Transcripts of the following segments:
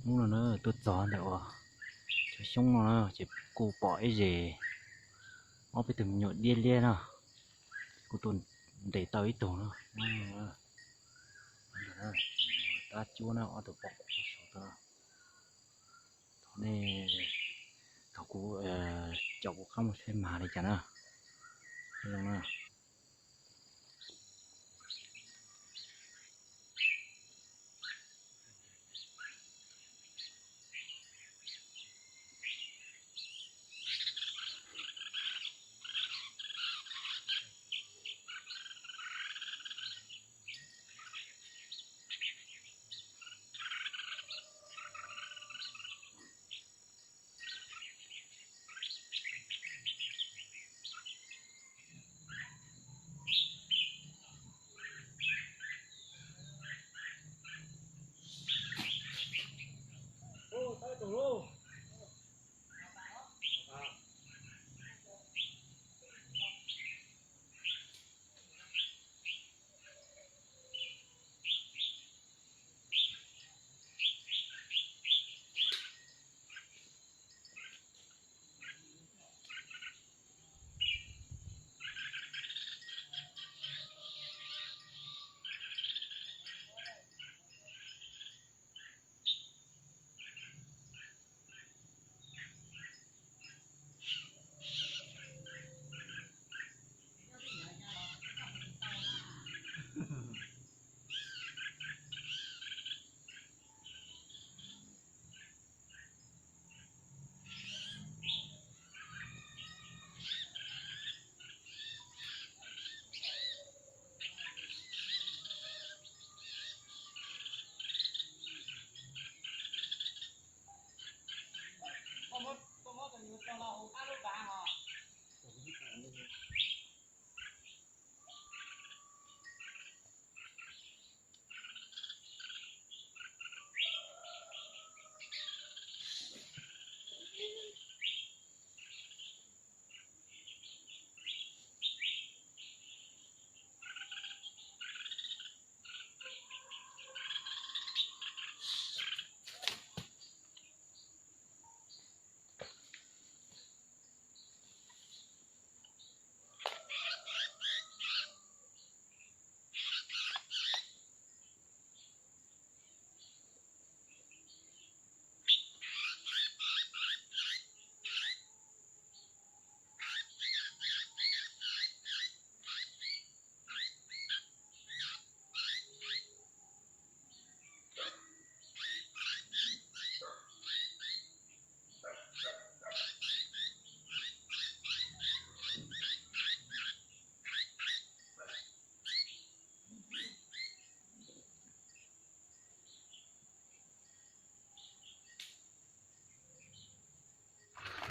Hnub no na tuaj txog ntawm uas cov xyoob no na ces kuj pom ib zes ob peb tug me nyuam diab liab no, kuj tuaj ntes tau ib tug no. Tab cuab na ob tug pom kuv saud tau. Thov nej, thov kuv, caum kuv qab mus saib mas li cas na. Zoo na.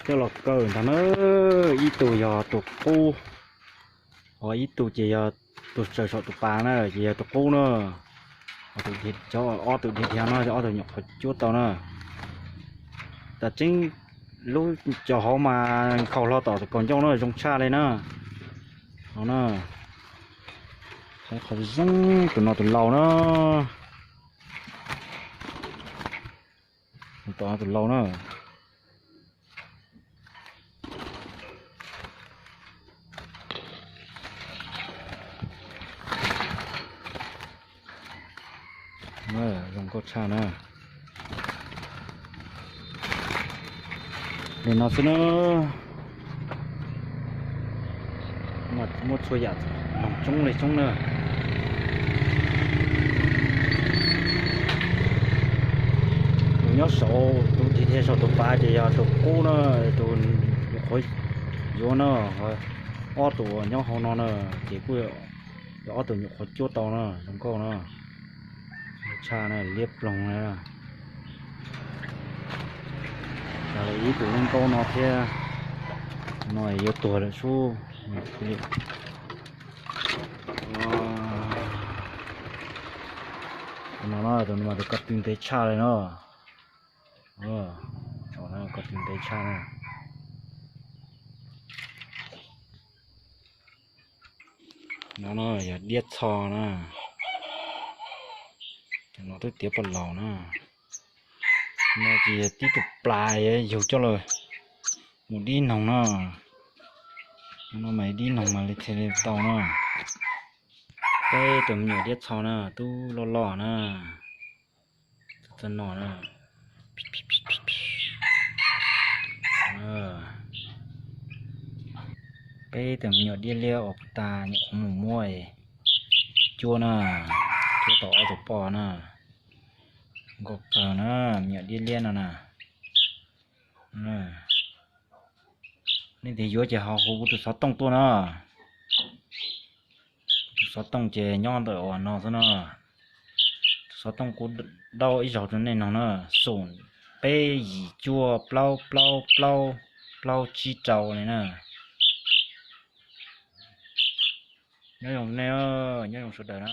Coj los kaw ntag na, ib tug yog tus qub, ho ib tug ces yog tus tsaws saum tus pas na ces yog tus qub na. Ob tug dhia no yog ob tug nyuam qhuav cuab tau na. Tam tseeb lub cov hauv mas nkhaus hlo tom kaum ncauj na, zoo tshaj li na. No na, qhov zoo tus no tus laus na. Tus no tus laus na. Zoo nkauj tshaj na. Li no xwb na. Muaj txhua yam, noog coob li coob na. Tus nyob saum, tus dhia saum tus pas ces yog tus qub na, tus nyuam qhuav yuav na. Ob tug uas nyob hauv no na ces kuj yog ob tug nyuam qhuav cuab tau na, zoo nkauj na. Tshaj na, liab ploog na. Ib tug zoo nkauj no thiab, no yuav tuag lawm sub. Tus no, tus no mas tus ko tw ntev tshaj li no. Tus ko tw ntev tshaj na. No no yog diab txho na. Tus no twb tiav poj laus na. No ces tib tug plas yug coj los mus dib noog na. No mas dib noog mas li thiaj li tau na. Peb tus me nyuam diab txho na, tub loj loj na, txawj no na. Peb tus me nyuam diab liab uas puag ta nyuam qhuav mus muab cuab na, cuab tau ob tug poj na. Nkauj kawg na, me nyuam diab liab no na. Nej tias yuav ces ho hu kuv tus xov tooj tuaj na. Tus xov tooj ces nyob ntawm uas no xwb na. Tus xov tooj kuv daub ib zaug rau nej noog na, xoom peb yim cuaj plaub plaub plaub plaub tsib rau li na. Nyob zoo nej, nyob zoo sawv daws na.